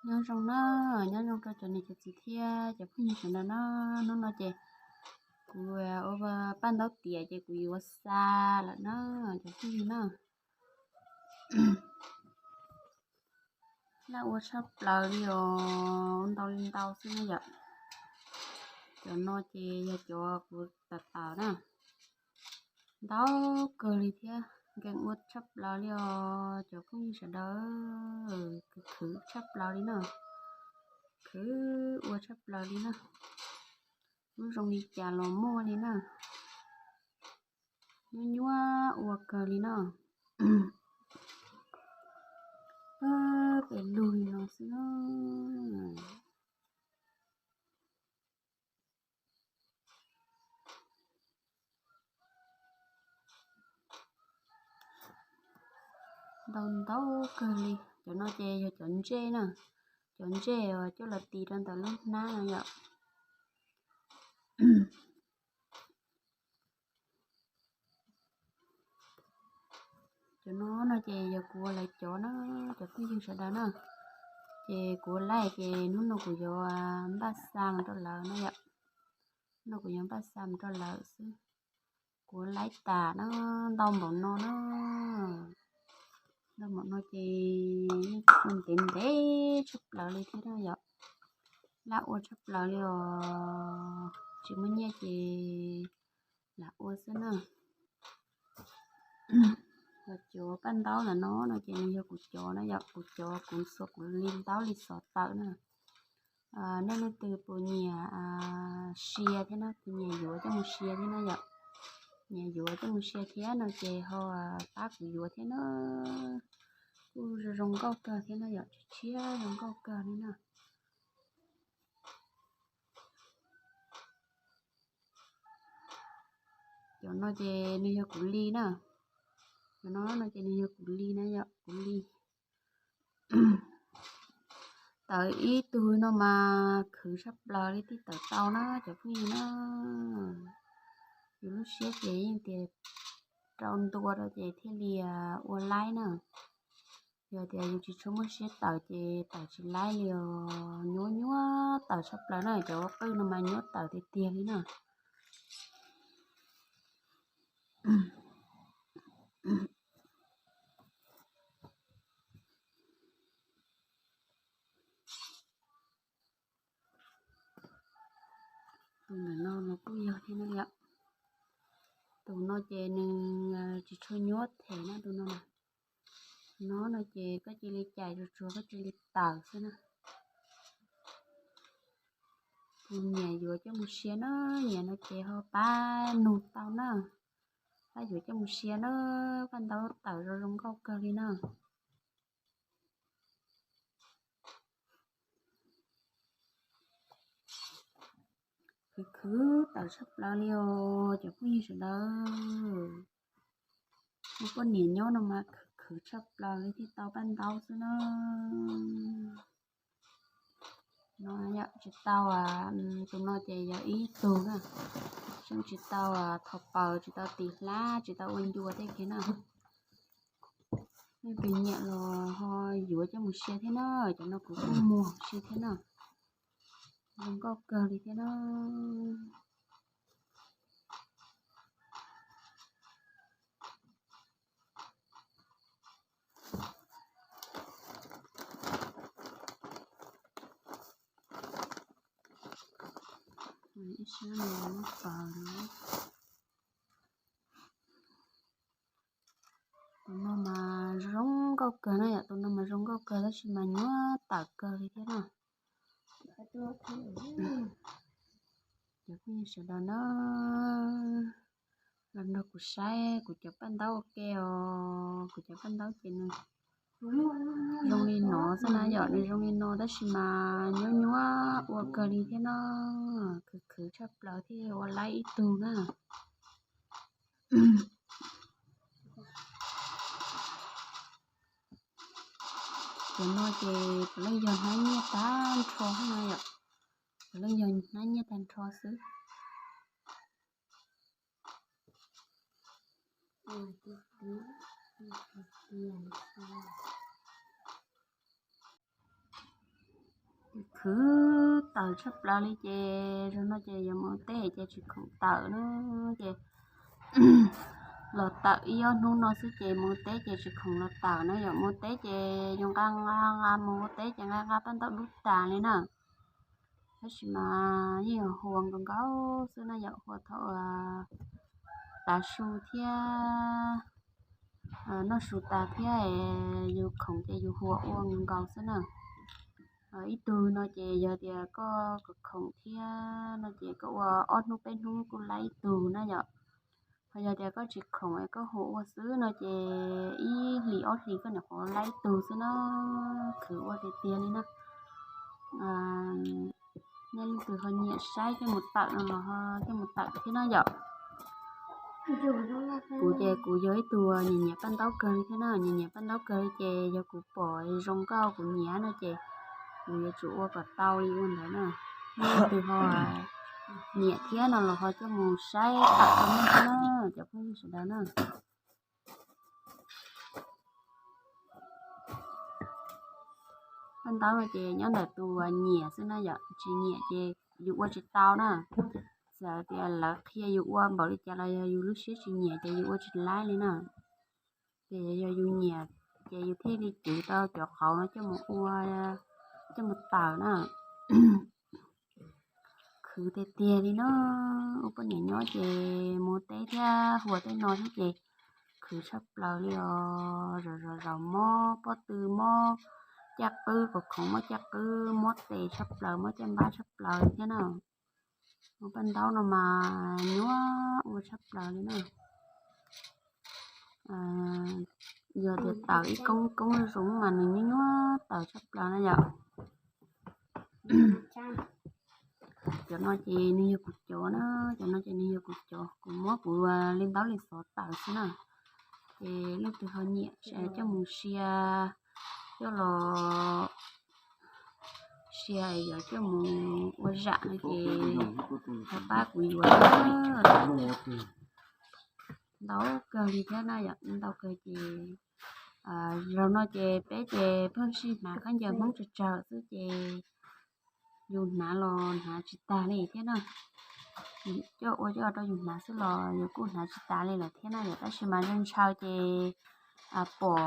Nyob zoo na, nyob zoo rau cov niam cov txiv thiab cov phooj ywg sawv daws na. Hnub no ces kuv ua paj ntaub tiam ces kuv yuav xa lawm na, cov phooj ywg na. Laj ua tshaj plaws li os, ntau li ntau xwb na yom. Cov no ces yog cov kuv tawm tawm na, ntau kawg li thiab, nkees ua tshaj plaws li os cov phooj ywg sawv daws, khwv khwv tshaj plaws li na, khwv ua tshaj plaws li na, lub zoo li cas los muaj li na, nyuaj nyuaj ua kawg li na. Peb lug li no xwb na. Ntau ntau kawg li. Cov no ces yog cov ntsej na, cov ntsej uas coj los tis rau ntawm lub hnab no yom. Cov no no ces yog kuv ua lawv cov na, cov phooj ywg sawv daws na. Ces kuv ua laib ces hnub no kuv yuav npaj xa mus rau lawv na yom. Hnub no kuv yuav npaj xa mus rau lawv xwb. Kuv ua laib tas na, ntau npaum no na. Ntau npaum no ces yeej ntev ntev tshaj plaws li thiab na yom. Laj ua tshaj plaws li os, tsis muaj nyiaj ces lam ua xwb na. Cov paj ntaub ntawm no no ces nws yog kuv cov na yom, kuv cov kuv xuas kuv li ntaub li xov tawm na. Nej leej twg puas nyiam sia thiab na, puas nyiam yuav coj mus sia thiab na yom. Nyiam yuav coj mus sia thiab no ces ho pab kuv yuav thiab na. Kuj zoo zoo nkauj kawg thiab na yom, tshiab tshiab zoo nkauj kawg li na. Cov no ces nws yog kuv li na. Cov no no ces nws yog kuv li na yom, kuv li. Tawm ib tug no mas khwv tshaj plaws li thiaj tawm tau na cov phooj ywg na. Yus lub siab ces yeej tias rau ntua rau ces thiaj li ua laib na. Yog tias yus tsis tshua muaj siab tawm ces tawm tsis laib li os, nyuaj nyuaj tawm tshaj plaws na, cov ua qwj no mas nyuaj tawm tiag tiag li na. Tus ntawm no los kuj yog thiab na yom. Tus no ces nws tsis tshua nyuaj them na tus no na. No no ces koj cia li cais tsuag tsuag koj cia li tawm xwb na. Tus nyiam yuav coj mus sia na, nyiam no ces ho pab nug tau na. Pab yuav coj mus sia na, paj ntaub tawm zoo zoo nkauj kawg li na. Khwv khwv tawm tshaj plaws li os cov phooj ywg sawv daws. Muaj poj niam nyob no mas khwv khwv tshaj plaws li thiaj tau paj ntaub xwb na. No yom, tsis tau, tus no ces yog ib tug na, tseem tsis tau thov paws, tsis tau tis hlab, tsis tau ua ncua tej kiag na. Nej pes nyiam los ho yuav coj mus sia thiab na, cov no kuv kuj muag sia thiab na. Zoo nkauj kawg li thiab na. Ib sab no muab paws no. Tus no mas zoo nkauj kawg na yom, tus no mas zoo nkauj kawg tab sis mas nyuaj tawm kawg li thiab na. Cov phooj ywg sawv daws na, los nrog kuv saib kuv cov paj ntaub ua ke os, kuv cov paj ntaub ces nws zoo li no xwb na yom, nws zoo li no tab sis mas nyuaj nyuaj ua kawg li thiab no, khwv khwv tshaj plaws thiaj ua laib ib tug na. Cov no ces puav leej yog hnab nyiaj tag nrho xwb na yom, puav leej yog hnab nyiaj tag nrho xwb. kwv tawm tshaj plaws li ces zaum no ces yuav mus teb ces tsis khoom tawm na, ces los tawm ib ob hnub no xwb ces mus teb ces tsis khoom los tawm na yom. Mus teb ces yus nqa nqa nqa mus ua teb ces nqa nqa paj ntaub dub tas li na. Tab sis mas yeej yog hua nkaus nkaus xwb na yom, hua thaum tav su thiab noj su tas thiab yus khoom ces yus hua ua nkaus nkaus xwb na. Ib tug no ces yog tias koj khoom thiab no ces koj ua ob hnub peb hnub kuj laib ib tug na yom. Ho yog tias koj tsis khoom es koj hua ua xwb no ces ib hlis ob hlis koj nyuam qhuav laib ib tug xwb na. Khwv ua tiag tiag li na. Nej leej twg ho nyiam saib coj mus tawm no los ho coj mus tawm thiab na yom. Kuv ces kuv yog ib tug nyiam nyiam paj ntaub kawg li thiab na, nyiam nyiam paj ntaub kawg li ces yog kuv pom zoo nkauj kuv nyiam no ces kuv yuav tsum ua kom tau li ua ntawd na. Nej leej twg ho nyiam thiab no los ho coj mus saib tawm rau nej thiab na, cov phooj ywg sawv daws na. Paj ntaub no ces nyob ntawm tus nyiam xwb na yom, tsis nyiam ces yus ua tsis tau na. Txawm tias lawv qhia yus ua npaum li cas los yog yus lub siab tsis nyiam ces yus ua tsis laib li na. Ces yog yus nyiam ces yus thiaj li cwv tau cov qauv no coj mus ua, coj mus tawm na. Khwv tiag tiag li na. Ua poj niam nyob ces mus teb thiab hua tej no thiab ces khwv tshaj plaws li os. Zaum zaum zaum mob pob tw, mob caj qwb, kom khoom mob caj qwb, mob tes tshaj plaws, mob caj npab tshaj plaws thiab na. Ua paj ntaub no mas nyuaj ua tshaj plaws li na. Yog tias tawm ib koob koob zoo mas nws nyuaj nyuaj tawm tshaj plaws na yom. Cov no ces nws yog kuv cov na, cov no ces nws yog kuv cov, kuv muab kuv li ntaub li xov tawm xwb na. Ces leej twg ho nyiam coj mus sia, coj los sia yuav coj mus ua zam no ces ho pab kuv yuav. Ntau kawg li thiab na yom, ntau kawg ces zaum no ces peb ces pheej sij hnav khaub ncaws Hmoob tsawg tsawg xwb ces yus hnav los hnav tsis tag li thiab na. Coj ua coj rau yus hnav xwb los yus kuj hnav tsis tas li lawm thiab na yom. Tab sis mas ntshaw ntshaw ces pom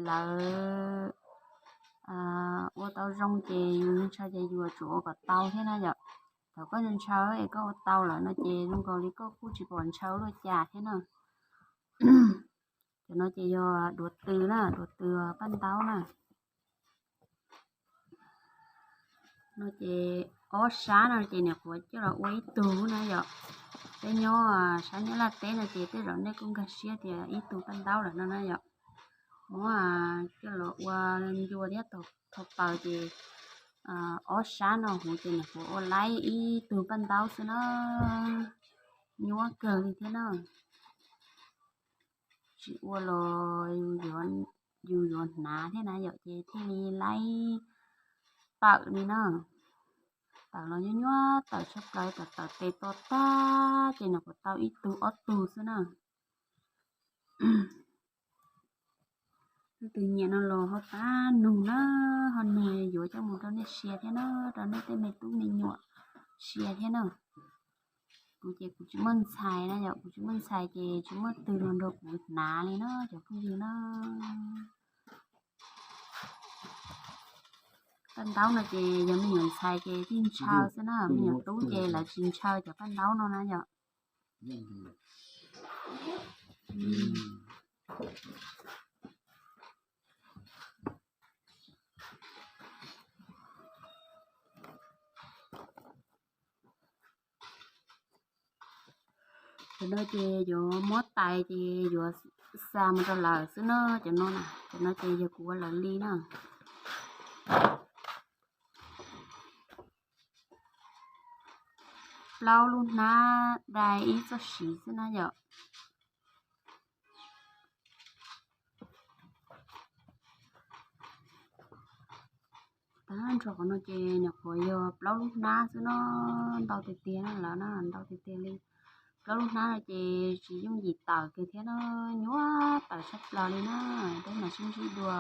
lawv ua tau zoo ces yus ntshaw ces yus yuav tsum ua kom tau thiab na yom. Thaum koj ntshaw es koj ua tau lawm no ces zoo nkaus li koj kuj tsis pom ntshaw luaj cas thiab na. Cov no ces yog duav tw na, duav tw paj ntaub na. No ces ob sab no ces nyuam qhuav coj los ua ib tug na yom. Peb nyob sab Nyab Laj teb no ces tej zaum nej kuj nkag siab tias ib tug paj ntaub lawm no na yom. Muab coj los ua ncua thiab thau paws ces ob sab no huv ces nyuam qhuav ua laib ib tug paj ntaub xwb na. Nyuaj kawg li thiab na. Tsis ua los yus yuav hnav thiab na yom, ces thiaj li laib tawm li na. Tawm los nyuaj nyuaj tawm tshaj plaws, tawm tawm tes to tag ces nyuam qhuav tau ib tug ob tug xwb na. Leej twg nyiam no los ho pab nug na, ho nug yuav coj mus rau nej sia thiab na, rau nej tej me tub me nyuam sia thiab na. Kuv ces kuv tsis muaj ntxhais na yom, kuv tsis muaj ntxhais ces tsis muaj twg los nrog kuv hnav li na cov phooj ywg na. Paj ntaub no ces yog me nyuam ntxhais ces thiaj ntshaw xwb na, me nyuam tub ces lawv tsis ntshaw cov paj ntaub no na yom. Cov no ces yuav muab tais ces yuav xa mus rau lawm xwb na. Cov no na, cov no ces yog kuv ua lawv li na. Plaub lub hnab dai ib txoj siv xwb na yom. Tag nrho qhov no ces nyuam qhuav yog plaub lub hnab xwb no, ntau tiag tiag na lawm na, ntau tiag tiag li. Plaub lub hnab no ces tsis yooj yim tawm kiag thiab na, nyuaj tawm tshaj plaws li na. Peb mam sib ntsib dua.